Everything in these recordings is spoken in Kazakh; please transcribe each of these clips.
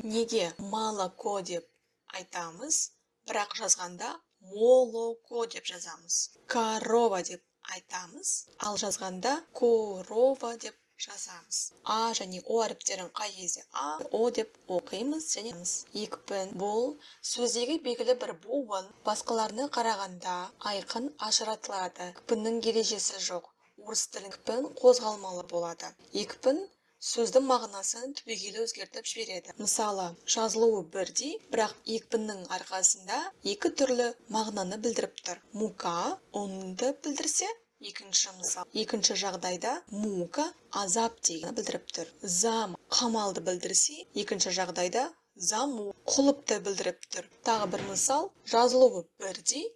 Неге молоко деп айтамыз, бірақ жазғанда молоко деп жазамыз? Корова деп айтамыз, ал жазғанда корова деп жазамыз. А және О әріптерін қай кезде А, О деп оқимыз және екпін бұл сөздегі белгілі бір буын басқаларына қарағанда айқын ажыратылады. Екпіннің ережесі жоқ. Орыс тілінде екпін қозғалмалы болады. Екпін сөздің мағынасын түбегейлі өзгертіп жібереді. Мысалы, жазылуы бірдей, бірақ екпіннің арқасында екі түрлі мағынаны білдіріп тұр. Мука ұнды білдірсе, екінші мысал, екінші жағдайда мука азап дегенді білдіріп тұр. Зам қамалды білдірсе, екінші жағдайда заму құлыпты білдіріп тұр. Тағы бір мысал, жазылуы бірдей,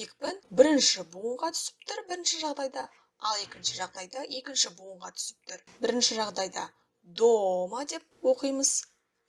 екпін бірінші буынға түсіп тұр бірінші жағдайда, ал екінші жағдайда екінші буынға түсіп тұр. Бірінші жағдайда дома деп оқимыз,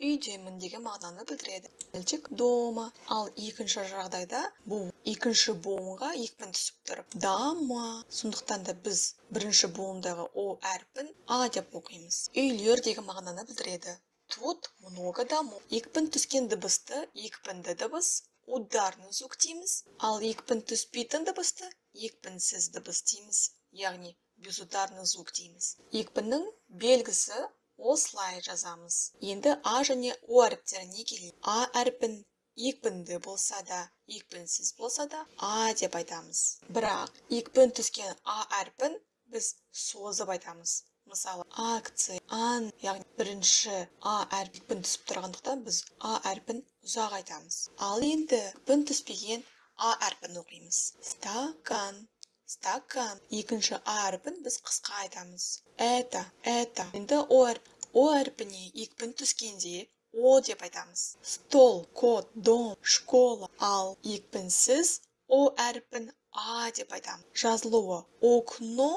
үйдемін деген мағынаны білдіреді. Мальчик дома. Ал екінші жағдайда бұл екінші буынға екпін түсіп тұр. Дама. Сондықтан да біз бірінші буындағы О әрпін А деп оқимыз. Үйлер деген мағынаны білдіреді. Тут много домов. Екпін түскен дыбысты екпінді дыбыс, ударный звук дейміз. Ал екпін түспейтін дыбысты екпінсіз дыбыс дейміз. Яғни безударный звук дейміз. Екпіннің белгісі осылай жазамыз. Енді А және О әріптеріне келейік. А әрпін екпінді болса да, екпінсіз болса да А деп айтамыз. Бірақ екпін түскен А әрпін біз созып айтамыз. Мысалы, акция, ан, яғни бірінші А әрпі екпін түсіп тұрғандықтан біз А әрпін ұзақ айтамыз. Ал енді екпін түспеген А әрпін оқимыз. Стакан, стакан. Екінші А әрпін біз қысқа айтамыз. Это, это. Енді О әрпі. О әрпіне екпін түскенде О деп айтамыз. Стол, кот, дом, школа. Ал екпінсіз О әрпін А деп айтамыз. Жазылуы окно,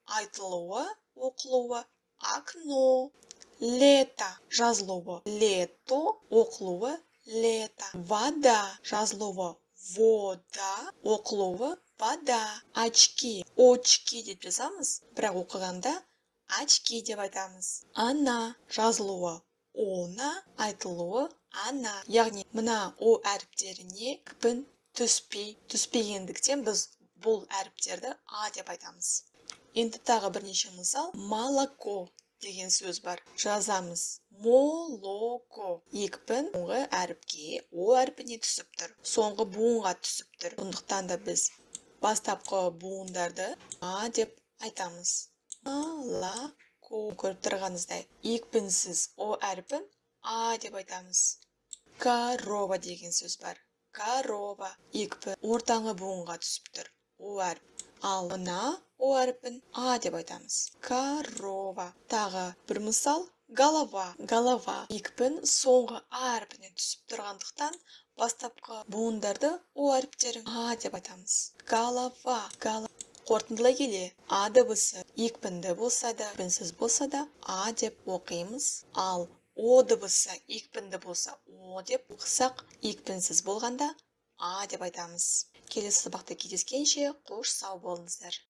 айтылуы, оқылуы окно. Лето, жазылуы лето, оқылуы лето. Вода, жазылуы вода, оқылуы вода. Очки, очки деп жазамыз, бірақ оқығанда очки деп айтамыз. Ана, жазылуы она, айтылуы ана. Яғни мына О әріптеріне екпін түспегендіктен біз бұл әріптерді А деп айтамыз. Енді тағы бірнеше мысал. Молоко деген сөз бар. Жазамыз молоко. Екпін соңғы әріпке, О әрпіне түсіп тұр. Соңғы буынға түсіп тұр. Сондықтан да біз бастапқы буындарды А деп айтамыз. Молоко. Көріп тұрғаныңыздай, екпінсіз О әрпін А деп айтамыз. Корова деген сөз бар. Корова. Екпін ортаңғы буынға түсіп тұр. О әрпі. Ал мына О әрпін А деп айтамыз. Корова. Тағы бір мысал. Голова. Голова. Екпін соңғы А әрпіне түсіп тұрғандықтан бастапқы буындарды О әріптерін А деп айтамыз. Голова. Голова. Қорытындылай келе, А дыбысы екпінді болса да, екпінсіз болса да А деп оқимыз. Ал О дыбысы екпінді болса О деп оқысақ, екпінсіз болғанда А деп айтамыз. Келесі сабақта кездескенше қош сау болыңыздар.